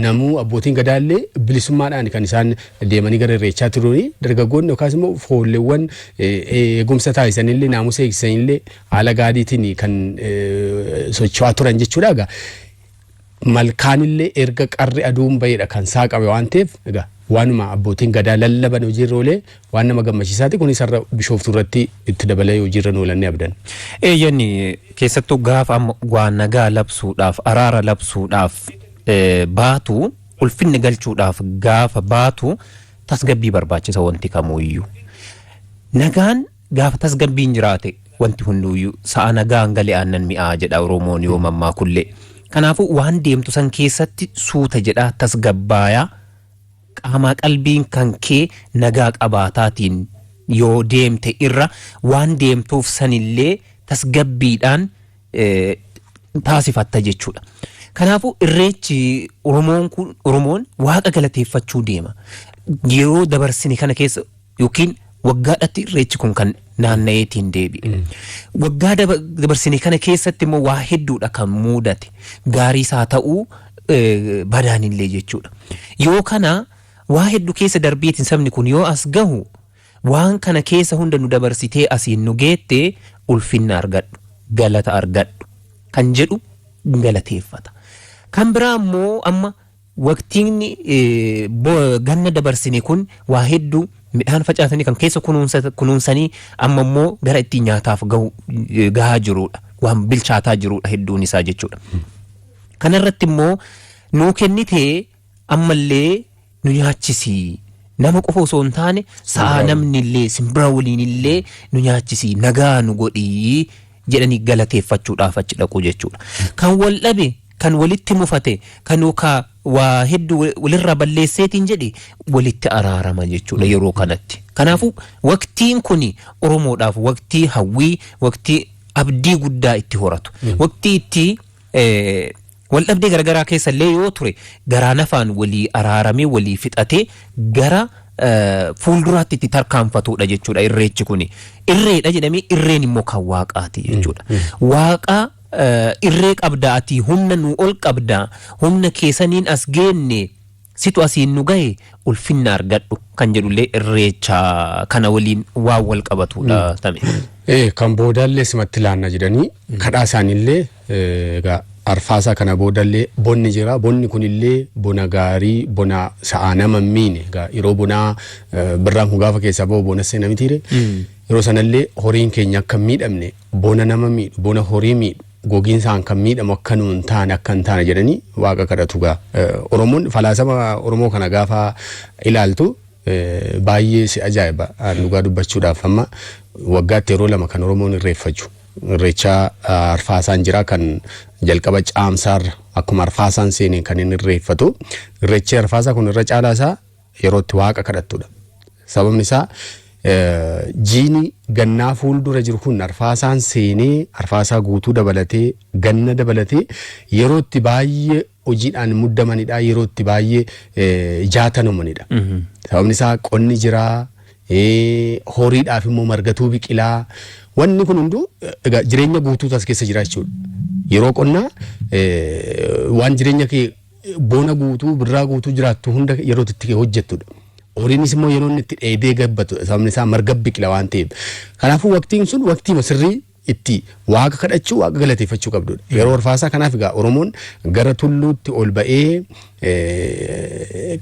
Namuu abbootiin gadaallee bilisummaadhaan kan isaan deemanii gara irreechaa turanii, dargaggoonni yookaas immoo foolleewwan eegumsa taasisanillee, naamusa eegsisanillee haala gaariitiin kan socho'aa turan jechuudha. Egaa malkaanillee erga qarri aduun baheedha kan saaqame waan ta'eef, egaa waanuma abbootiin gadaa lallaban hojiirra oolee waan nama gammachiisaati. Kunis har'a Bishooftuu irratti itti dabalee hojiirra oolan ni abdan. Eeyyanni, keessattuu gaafa amma waan nagaa labsuudhaaf, araara labsuudhaaf baatu, ulfinni galchuudhaaf gaafa baatu, tasgabbii barbaachisa wanti kamuuyyuu. Nagaan gaafa tasgabbiin jiraate wanti hunduuyyuu sa'a nagaan gale aannan mi'aa jedha Oromoon yoo mammaa kullee. Kanaafuu waan deemtu san keessatti suuta jedhaa, tasgabbaayaa, qaamaa qalbiin kan kee nagaa qabaataatiin yoo deemte, irra waan deemtuuf sanillee tasgabbiidhaan taasifatta jechuudha. Kanaafuu irreechi Oromoon kun, Oromoon waaqa galateeffachuu deema. Yeroo dabarsine kana keessa yookiin waggaadhatti irreechi kun kan naanna'eetiin deebi'e. Waggaa dabarsine kana keessatti immoo waa hedduudha kan mudate. Gaariis haa ta'uu, badaanillee jechuudha. Yoo kana waa hedduu keessa darbeetiin sabni kun yoo as gahu, waan kana keessa hunda nu dabarsitee asiin nu geette, ulfinna argadhu, galata argadhu kan jedhu galateeffata. Kan biraa immoo amma waqtiin ganna dabarsine kun waa hedduu midhaan facaasanii kan keessa kunuunsanii, amma immoo gara ittiin nyaataaf gahu gahaa jirudha. Waan bilchaataa jirudha hedduun isaa jechuudha. Kanarratti immoo nuu kennitee ammallee nu nyaachisii. Nama qofa osoo hin taane sa'a namni illee simbira waliin illee nu nyaachisii, nagaa nu godhii jedhanii galateeffachuudhaaf achi dhaqu jechuudha. Kan wal dhabe, kan walitti mufate, kan yookaan waa hedduu walirraa balleesseetiin jedhe walitti araarama jechuudha yeroo kanatti. Kanaafuu waqtiin kun Oromoodhaaf waqtii hawwii, waqtii abdii guddaa itti horatu, waqtii itti wal dhabdee garaagaraa keessa illee yoo ture garaa nafaan walii araaramee, walii fixatee gara fuulduraatti itti tarkaanfatudha jechuudha irreechi kuni. Irreedha jedhamee, irreen immoo kan waaqaati jechuudha. Waaqa irree qabda, ati humna nu ol qabda, humna keessaniin as geenne, situ asiin nu gahe, ulfinna argadhu kan jedhullee irreecha kana waliin waan wal qabatudha tame. Kan boodallee simatti laanna jedhanii kadhaa isaaniillee, egaa arfaasaa kana boodallee bonni jira. Bonni kunillee bona gaarii, bona sa'aa nama hin miine. Egaa yeroo bonaa, birraan kun gaafa keessaa bahu bona seena mitiire. Yeroo sanallee horiin keenya akka hin miidhamne, bona nama miidhu, bona horii miidhu, gogiinsaan kan miidhamu akka nuun taane, akka hin taane jedhanii waaqa kadhatu gaa. Oromoon falaasama Oromoo kana gaafa ilaaltu baay'ee si ajaa'iba. Dhugaa dubbachuudhaaf amma waggaatti yeroo lama kan Oromoon irreeffatu. Irreecha arfaasaan jira, kan jalqaba caamsaarra akkuma arfaasaan seeneen kan inni irreeffatu. Irreechi arfaasaa kun irra caalaa isaa yeroo itti waaqa kadhattudha. Sababni isaa jiini gannaa fuuldura jiru kun arfaasaan seenee, arfaasaa guutuu dabalatee, ganna dabalatee, yeroo itti baay'ee hojiidhaan muddamanidha, yeroo itti baay'ee jaatanamanidha. Sababni isaa qonni jiraa, horiidhaaf immoo margatuu biqilaa, wanni kun hunduu egaa jireenya guutuutu as keessa jira jechuudha. Yeroo qonnaa waan jireenya kee bona guutuu, birraa guutuu jiraattu hunda yeroo itti hojjettudha. Horiinis immoo yeroo inni itti dheedee gabbatu, sababni isaa marga biqila waan ta'eef. Kanaafuu waqtiin sun waqtiima sirrii itti waaqa kadhachuu, waaqa galateeffachuu qabdudha. Yeroo arfaasaa kanaaf egaa Oromoon gara tulluutti ol ba'ee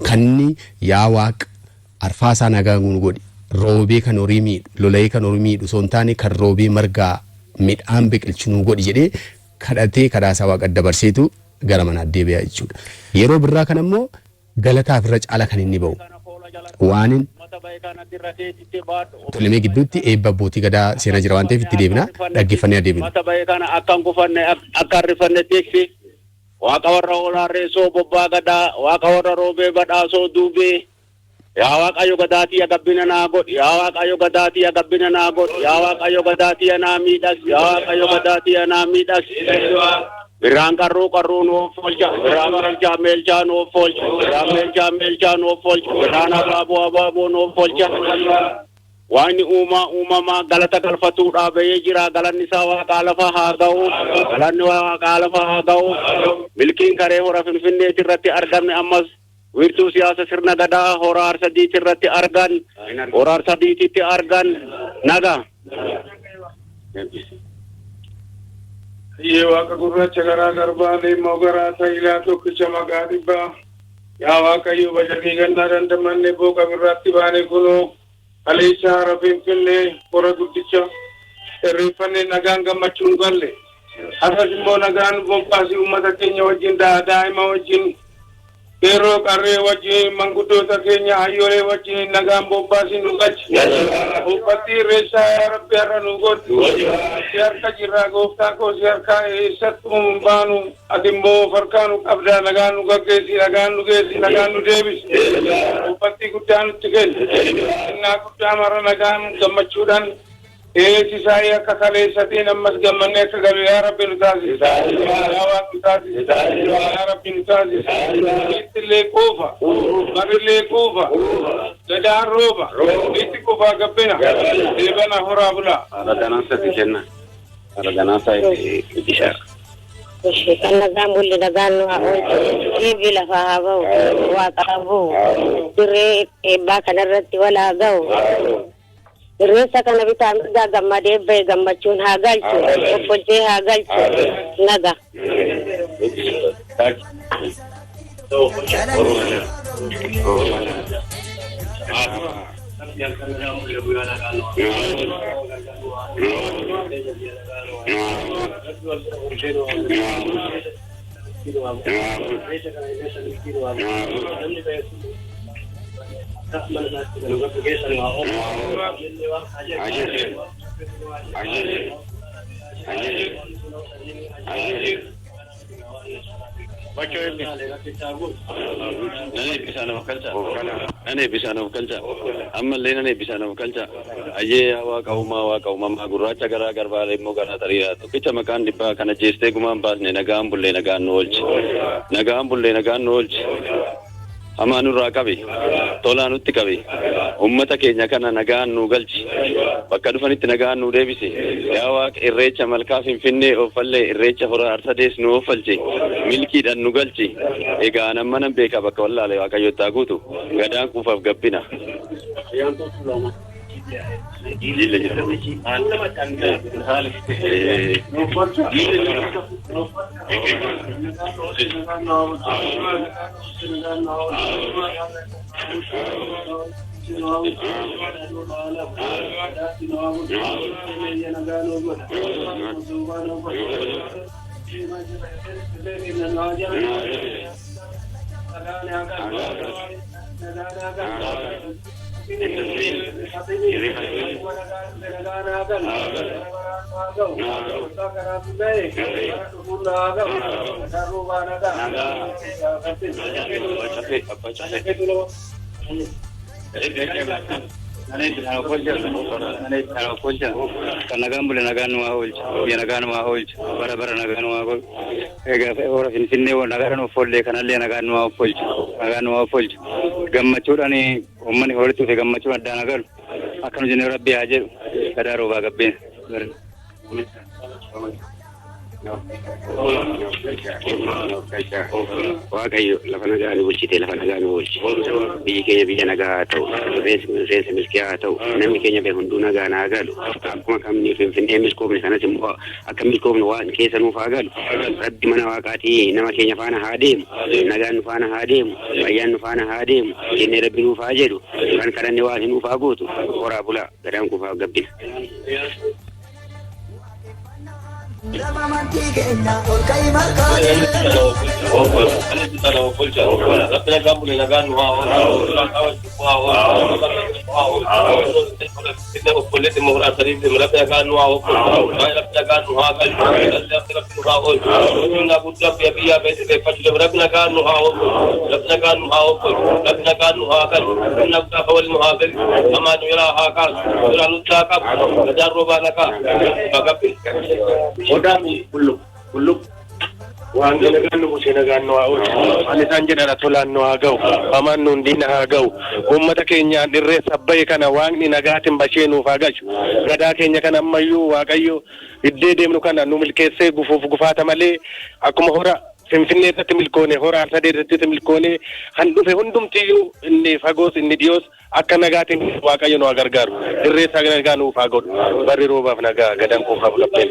kanni yaa waaqa arfaasaa nagaa nu godhi, roobee kan horii miidhu, lola'ee kan horii miidhu osoo hin taane, kan roobee margaa midhaan biqilchu nu godhi jedhee kadhatee, kadhaasaa waaqa dabarseetu gara manaa deebi'a jechuudha. Yeroo birraa kana immoo galataaf irra caala kan inni ba'u. Waanin tolemee gidduutti eebba abbootii gadaa seenaa jira waan ta'eef itti deebina, dhaggeeffannee adeemina. Mata ba'e kana akka hin kufanne, akka hin rifanne tiksi. Waaqa warra hoolaa reessoo bobbaa gadaa, waaqa warra roobee badhaasoo duubee. Yaa Waaqayyo gadaatii gabbina naa godhi. Yaa Waaqayyo gadaatii gabbina naa godhi. Yaa Waaqayyo gadaatii naa miidhagsi. Yaa Waaqayyo gadaatii naa miidhagsi. Birraan qarruu qarruu nuuf oolcha. Birraan meelchaa meelchaa nuuf oolcha. Birraan meelchaa meelchaa nuuf oolcha. Birraan abaaboo abaaboo nuuf oolcha. Waaqni uumaa uumamaa galata galfatuudhaa bahee jira. Galanni isaa waaqaa lafa haa ga'u. Galanni waaqaa lafa haa ga'u. Milkiin karee hora Finfinneeti irratti argamne ammas wiirtuu siyaasa sirna gadaa hora Arsadiiti irratti argan. Hora Arsadiititti argan. Naga. Iyyee waaqa gurraacha garaa garbaa leemmoo garaa taayilaa tokkicha maqaa dhibbaa. Yaa Waaqayyo bajanii gannaa dandamanne booqa birraatti baane kunoo kaleessa hara Finfinnee hora guddicha irreeffannee nagaan gammachuun galle. Har'as immoo nagaan bobbaasii uummata keenya wajjin daa'ima wajjin qeerroo qarree wajjin manguddoota keenya hayyoolee wajjin nagaan bobbaasii nu galchi. Uffatti irreessaa yaa Rabbi har'a nu godhi. Si harka jirraa gooftaa koo si harkaa eessattuu hin baanu ati immoo farkaa nu qabdaa nagaan nu gaggeessi nagaan nu geessi nagaan nu deebisi. Uffatti guddaa nutti kenni. Kennaa guddaa mara nagaan gammachuudhaan eessisaayii akka kaleessatiin ammas gammannee akka galu yaa Rabbi nu taasisi. Yaa Waaq nu taasisi. Yaa Rabbi nu taasisi. Ittillee quufa. Marillee quufa. Gadaan rooba. Itti quufaa gabbina. Deebana horaa bulaa. Araganaa kenna. Araganaa isaa. Kan nagaan bulle nagaan nu haa oolchu. Eebbi lafaa haa ba'u. Waaqa haa bu'u. Dirree eebbaa kanarratti wal haa ga'u. Irreessa kana bitaa mirgaa gammadee bahe gammachuun haa galchu. Obbolchee haa galchu. Naga. Nan eebbisaa nama kalcha. Nan eebbisaa nama kalcha. Ammallee nan eebbisaa nama kalcha. Ayyee yaa waaqa uumaa waaqa uumamaa gurraacha garaa garbaa immoo garaa xariiraa tokkicha maqaan dhibbaa kana jeestee gumaan baasne nagaan bullee nagaan nu oolchi. Nagaan bullee nagaan nu oolchi. Hamaa nurraa qabi. Tolaa nutti qabi. Uummata keenya kana nagaan nu galchi. Bakka dhufanitti nagaan nu deebisi. Yaa waaqa irreecha malkaa Finfinnee ooffallee irreecha hora Arsadees nu ooffalchi. Milkiidhaan nu galchi. Egaa nan manan beeka bakka wallaale Waaqayyotti haa guutu. Gadaan quufaaf gabbina. Jilla jira. Kan nagaan bule nagaan nu haa oolchu. Biyya nagaan nu haa oolchu. Bara bara nagaan nu haa oolchu. Egaa hora Finfinnee nagaan nuuf oollee kanallee nagaan nu haa oolchu. Nagaan nu haa oolchu. Gammachuudhaan uummanni walitti dhufe gammachuun addaan haa galu. Akka nu jennee Rabbi haa jedhu. Gadaa roobaa gabbeen. Waaqayyo lafa nagaa nu bulchite lafa nagaa nu oolchi. Biyyi keenya biyya nagaa haa ta'u. Rifeensi milkii haa ta'u. Namni keenya bee hunduu nagaa naa galu. Akkuma kamni Finfinnee milkoofne kanas immoo akka milkoofne waan keessa nuuf haa galu. Rabbi mana waaqaatii nama keenya faana haa deemu. Nagaan nu faana haa deemu. Fayyaan nu faana haa deemu. Jennee Rabbi nuuf haa jedhu. Kan kadhanne waan nuuf haa guutu. Horaa bulaa gadaan kuufaa gabbina. Odaa bulluk bulluk. Waaqni nagaan nu bulche nagaan nu haa oolchu. Waan isaan jedhan tolaan nu haa ga'u. Hamaan nuun diina haa ga'u. Uummata keenyaan irreessa bahe kana Waaqni nagaatiin bashee nuuf haa galchu. Gadaa keenya kana ammayyuu Waaqayyo iddee deemnu kana nu milkeessee gufuuf gufaata malee akkuma hora Finfinnee irratti milkoone, hora Arsadee irratti milkoone, kan dhufe hundumtiyyuu inni fagoos inni dhiyoos akka nagaatiin Waaqayyo nu haa gargaaru. Irreessa nagaa nuuf haa godhu. Barri roobaaf nagaa, gadaan kuufaaf gabbeen.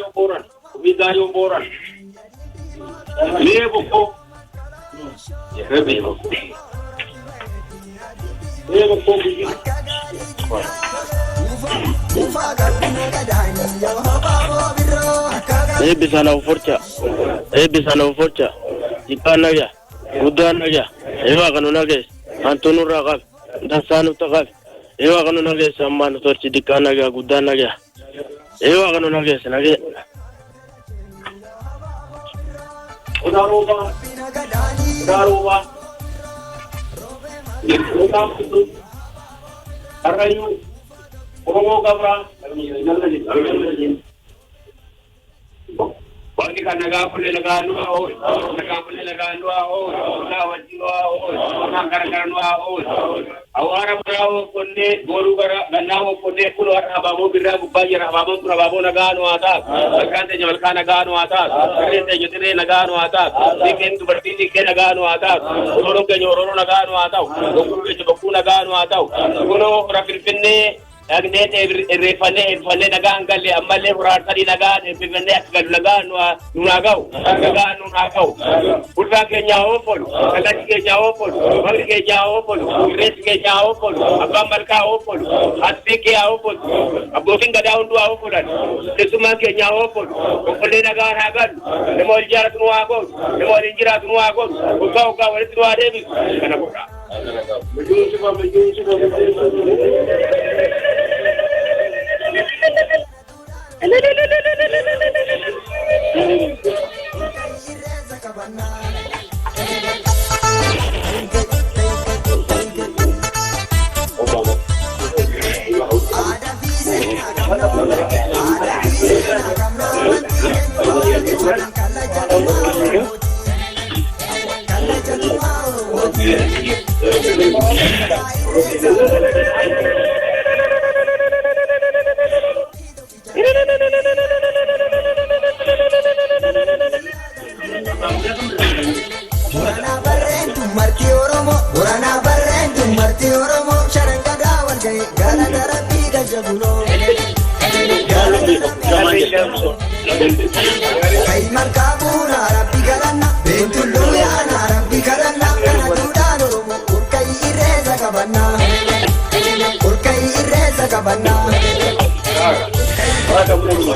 Eebbisaan forcha. Eebbisaan forcha. Xiqqaan nagaa. Guddaan nagaa. Eewaa kan nu nageesse. Hantuu nurraa qabe. Dansaa nutti qabe. Eewaa kan nu nageesse ammaa nu tolchi xiqqaan nagaa guddaan nagaa. Eewaa kan nu nageesse nagee. Odaa roobaa. Odaa roobaa. Odaa fudhu. Karrayyuu. Oromoo Gabraa. Waaqni kan nagaa fuullee nagaa nu haa oolu. Nagaa fuullee nagaa nu haa oolu. Nagaa wajjin nu haa oolu. Nagaan gargar nu haa oolu. Awwaara biraa qonnee booruu gara gannaa qonnee kun warra abaaboo birraa gubbaa jira. Abaaboon kun abaaboo nagaa nu haa taatu. Malkaan teenya malkaa nagaa nu haa taatu. Dirreen teenya dirree nagaa nu haa taatu. Dhiiqeen dubartii dhiiqee nagaa nu haa taatu. Oromoon keenya oromoo nagaa nu haa ta'u. Bokkuu keenya bokkuu nagaa nu haa ta'u. Kunoo hora Finfinnee dhaqnee irreeffannee eebbifannee nagaan galle ammallee hora Arsadii nagaan eebbifannee akka galu nagaan nu haa ga'u. Nagaan nu haa ga'u. Ulfaan keenya haa oofolu. Kallachi keenya haa oofolu. Malli keenya haa oofolu. Irreessi keenya haa oofolu. Abbaan malkaa haa oofolu. Haati kee haa oofolu. Abbootiin gadaa hunduu haa oofolan. Keessummaan keenya haa oofolu. Obbollee nagaan haa galu. Nama wal jaalatu nu haa godhu. Nama waliin jiraatu nu haa godhu. Waggaa waggaa walitti nu haa deebisu. Kana godha.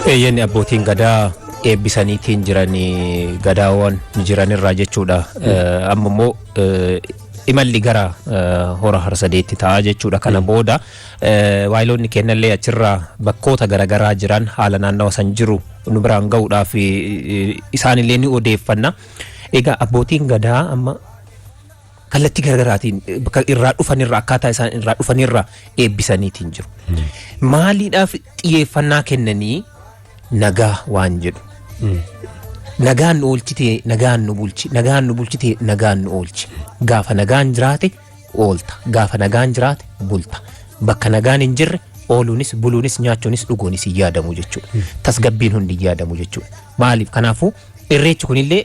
Eeyyanni abbootiin gadaa eebbisaniitiin jiran gadaawwan jiranirraa jechuudha. Amma immoo imalli gara hora Harsadeetti ta'a jechuudha. Kana booda waayiloonni kennallee achirraa bakkoota garaagaraa jiran haala naannawa san jiru nu biraan ga'uudhaaf isaanillee ni odeeffanna. Egaa abbootiin gadaa amma kallattii garaagaraatiin bakka irraa dhufanirraa akkaataa isaan irraa dhufanirraa eebbisaniitiin jiru. Maaliidhaaf xiyyeeffannaa kennanii nagaa waan jedhu. Nagaan nu oolchitee nagaan nu bulchi, nagaan nu bulchitee nagaan nu oolchi. Gaafa nagaan jiraate oolta, gaafa nagaan jiraate bulta. Bakka nagaan hin jirre ooluunis buluunis nyaachuunis dhuguunis hin yaadamu jechuudha. Tasgabbiin hundi hin yaadamu jechuudha. Maaliif kanaafuu irreechi kunillee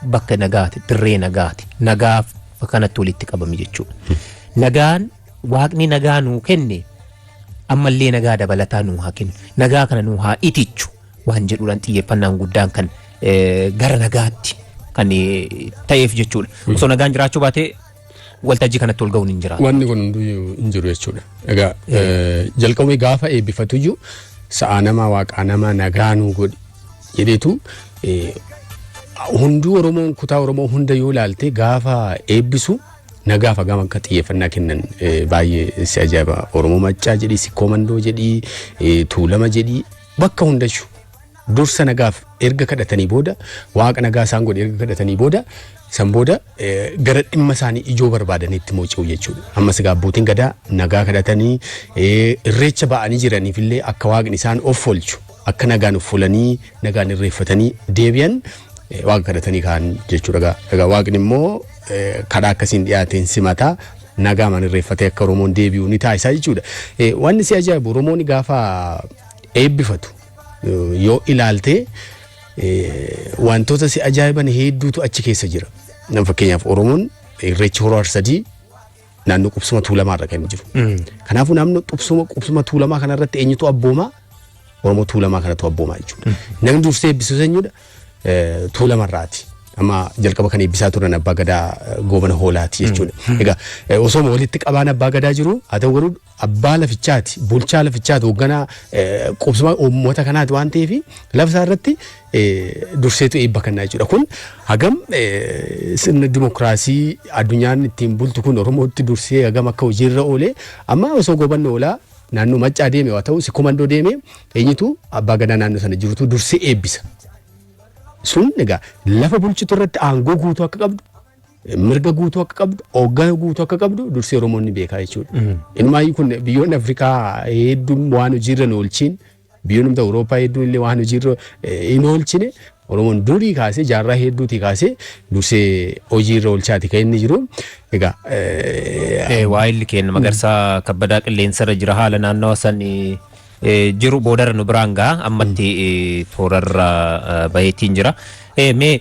bakka nagaati, dirree nagaati. Nagaaf kanatti walitti qabame jechuudha. Nagaan Waaqni nagaa nuu kenne ammallee nagaa dabalataa nuu haa kennu. Nagaa kana nuu haa itichu waan jedhuudhaan xiyyeeffannaan guddaan kan gara nagaatti kan ta'eef jechuudha. Osoo nagaan jiraachuu baatee waltajjii kanatti ol ga'uun hin jiraatu. Wanni kun hunduu hin jiru jechuudha. Egaa jalqabee gaafa eebbifatuyyuu sa'aa namaa waaqaa namaa nagaa nuu godhi jedheetu hunduu Oromoon kutaa Oromoo hunda yoo ilaalte gaafa eebbisu nagaaf hagam akka xiyyeeffannaa kennan baay'ee si ajaa'iba. Oromoo Maccaa jedhii, Sikkoo Mandoo jedhii, Tuulama jedhii bakka hundayyuu dursa nagaaf erga kadhatanii booda Waaqa nagaa isaan godhe erga kadhatanii booda san booda gara dhimma isaanii ijoo barbaadanitti immoo ce'u jechuudha. Ammas egaa abbootiin gadaa nagaa kadhatanii irreecha ba'anii jiraniif illee akka Waaqni isaan of oolchu akka nagaan of oolanii nagaan irreeffatanii deebi'an Waaqa kadhatanii ka'an jechuudha. Egaa waaqni immoo kadhaa akkasiin dhiyaateen simataa nagaan irreeffatee akka Oromoon deebi'u ni taasisa jechuudha. Wanni si ajaa'ibu, Oromoon gaafa eebbifatu yoo ilaalte, wantoota si ajaa'iban hedduutu achi keessa jira. Fakkeenyaaf, Oromoon Irreechi Horoo Arsadii naannoo qubsuma Tuulamaa irra kan jiru. Kanaafuu naannoo qubsuma Tuulamaa kanarratti eenyutu abboomaa? Oromoo Tuulamaa kanatu abboomaa jechuudha. Namni dursee eebbisu eenyudha? Tuulamarraati. Amma jalqaba kan eebbisaa turan Abbaa Gadaa Goobana Hoolaati jechuudha. Egaa osoo walitti qabaan Abbaa Gadaa jiru, haa ta'u garuu abbaa lafichaati, bulchaa lafichaati, hoogganaa qubsuma uummata kanaati waan ta'eef, lafa isaa irratti durseetu eebba kennaa jechuudha. Kun hagam sirna dimokiraasii addunyaan ittiin bultu kun Oromootti dursee hagam akka hojiirra oole. Amma osoo Goobanni Hoolaa naannoo Maccaa deeme, haa ta'u Sikomandoo deeme, eenyutu? Abbaa Gadaa naannoo sana jirutu dursee eebbisa. Sun egaa lafa bulchitu irratti aangoo guutuu akka qabdu, mirga guutuu akka qabdu, hoogganaa guutuu akka qabdu dursee Oromoon ni beekaa jechuudha. Inumaayyuu kun biyyoonni Afrikaa hedduun waan hojiirra hin oolchiin, biyyoonni Awurooppaa hedduun illee waan hojiirra hin oolchine, Oromoon durii kaasee, jaarraa hedduutii kaasee dursee hojiirra oolchaati kan inni jiru. Egaa Waa'illi keenya Magarsaa Kabbadaa qilleensarra jira. Haala naannawa san jiru boodarra nu biraan gaha, ammatti toorarra baheetiin jira. Mee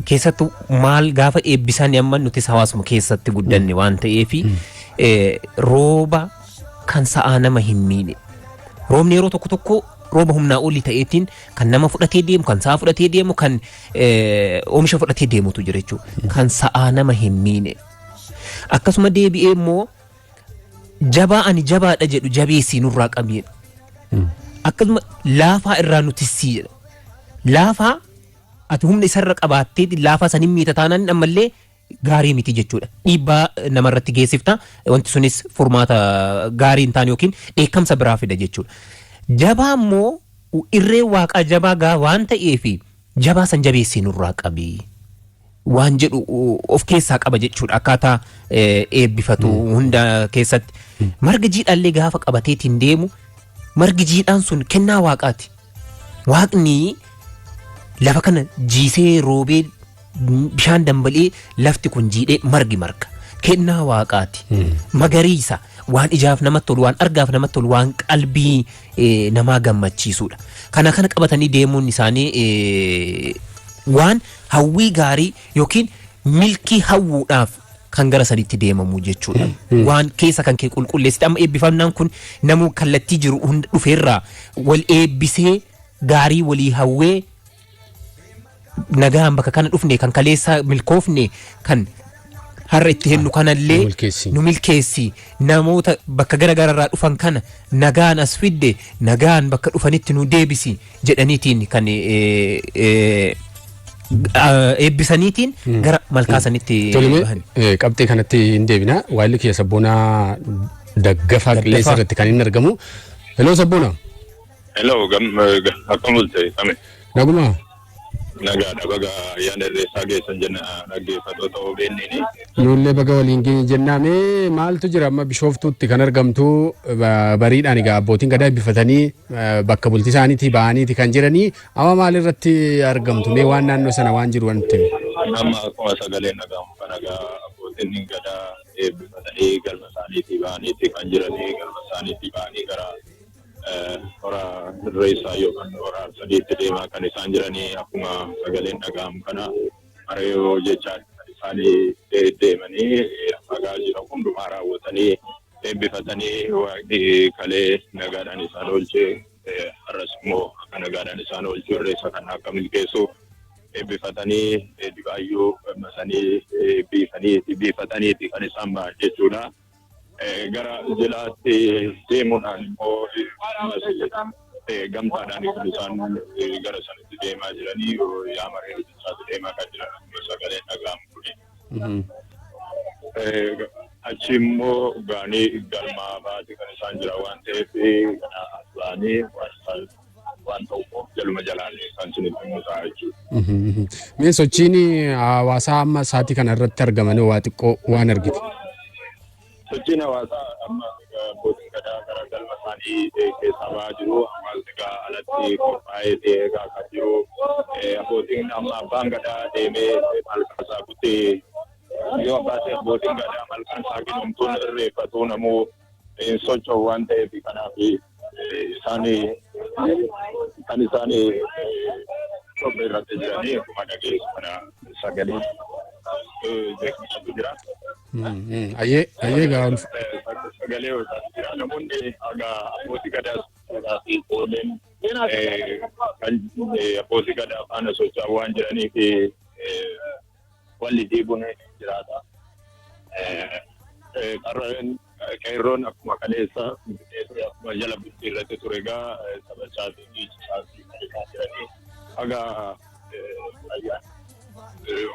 keessattuu maal gaafa eebbisan, amma nutis hawaasuma keessatti guddanne waan ta'eefi, rooba kan sa'aa nama hin miine. Roobni yeroo tokko tokko rooba humnaa olii ta'eetiin kan nama fudhatee deemu, kan sa'a fudhatee deemu, kan oomisha fudhatee deemutu jira jechuudha. Kan sa'aa nama hin miine. Akkasuma deebi'ee immoo jabaa ani jabaadha jedhu jabeessii nurraa qabi jedha. Akkasuma laafaa irraa nu tissii jedha. Laafaa ati humna isarra qabaattee laafaa san hin miita taanaan, ammallee gaarii miti jechuudha. Dhiibbaa namarratti geessifta, wanti sunis furmaata gaarii hin taane yookiin dheekkamsa biraa fida jechuudha. Jabaa immoo irree waaqaa jabaa gaa waan ta'eefi, jabaa san jabeessii nurraa qabi waan jedhu of keessaa qaba jechuudha, akkaataa eebbifatu hunda keessatti. Marga jiidhaallee gaafa qabateetiin deemu, margi jiidhaan sun kennaa waaqaati. Waaqni lafa kana jiisee, roobee, bishaan dambalee, lafti kun jiidhee margi marga. Kennaa waaqaati. Magariisa, waan ijaaf namatti tolu, waan argaaf namatti tolu, waan qalbii namaa gammachiisudha. Kana kana qabatanii deemuun isaanii waan hawwii gaarii yookiin milkii hawwuudhaaf kan gara sanitti deemamu jechuudha. Waan keessa kan kee qulqulleessite, amma eebbifamnaan kun namuu kallattii jiru hunda dhufeerraa wal eebbisee, gaarii walii hawwee, nagaan bakka kana dhufne, kan kaleessa milkoofne, kan har'a itti hennu kanallee Nu milkeessi. Nu milkeessi, namoota bakka gara gararraa dhufan kana nagaan as fidde, nagaan bakka dhufanitti nu deebisi jedhaniitiin kan eebbisaniitiin gara malkaa sanitti Tole, bahan. Qabxii kanatti hin deebina. Waayilli kiyya Sabboonaa Daggafaa qilleensa irratti kan inni argamu. Hello, Sabboonaa. Hello, akkam bulte Same? Nagumaa. Nagaadha, baga ayyaana Irreessaa geessan jenna dhaggeeffattoota OBN. Nullee baga waliin geenye jennaa. Mee maaltu jira amma Bishooftuutti kan argamtu? Bariidhaan egaa abbootiin gadaa eebbifatanii bakka bultii isaaniitii ba'aniiti kan jiranii. Amma maal irratti argamtu? Mee waan naannoo sana waan jiru wanti himi. Amma akkuma sagaleen dhagahamu kana egaa abbootiin gadaa eebbifatanii galma isaaniitii ba'aniiti kan jiranii. Galma isaaniitii ba'anii gara hora Irreessaa yookaan hora Arsadiitti deemaa kan isaan jiranii. Akkuma sagaleen dhagahamu kana areeroo jechaa kan isaan deemanii dhagaa jira hundumaa raawwatanii, eebbifatanii, waaqni kalee nagaadhaan isaan oolchee har'as immoo akka nagaadhaan isaan oolchu, Irreessa kana akka milkeessu eebbifatanii, dhibaayyuu masanii biifanii biifataniiti kan isaan ba'an jechuudha. Gara jilaatti deemuudhaan immoo gamtaadhaan kan isaan gara sanatti deemaa jiranii, yaa maree jechaatti deemaa kan jiran akkuma sagaleen dhaga'amu kuni. Achi immoo ga'anii galmaa baate kan isaan jiran waan ta'eef, kana as ba'anii waan isaan waan ta'u jaluma jalaan kan isinitti himu ta'a jechuudha. Mee sochiin hawaasaa amma sa'aatii kana irratti argaman waa xiqqoo waan argite. Sochiin hawaasaa amma abbootiin gadaa gara galma isaanii keessaa ba'aa jiru. Hawaasni egaa alatti irratti qophaa'ee eegaa kan jiru. Abbootiin amma abbaan gadaa deemee malkaa saaqutti yoo abbootiin gadaa malkaan saaqin irreeffatu namuu hin socho'u waan ta'eef, kanaaf isaan kan isaan qophii irratti jiranii akkuma dhageessu kana sagalee beekumsatu jira. Ayyee ayyee gaa. Sagalee jira, namoonni haga abbootii gadaa fi ijoolleen kan abbootii gadaa faana socho'an waan jiraniif walli diiguun jiraata. Qarreen qeerroon akkuma kaleessa ture, akkuma jala bultii irratti ture egaa taphachaatii dhiichisaatii kan isaan jiranii haga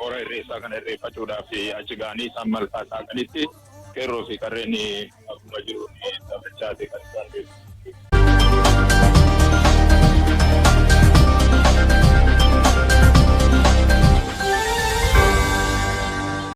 hora irreessaa kana irreeffachuudhaaf achi ga'anii isaan malkaa saaqanitti qeerroo fi qarreen akkuma jiru taphachaatii kan isaan deemu.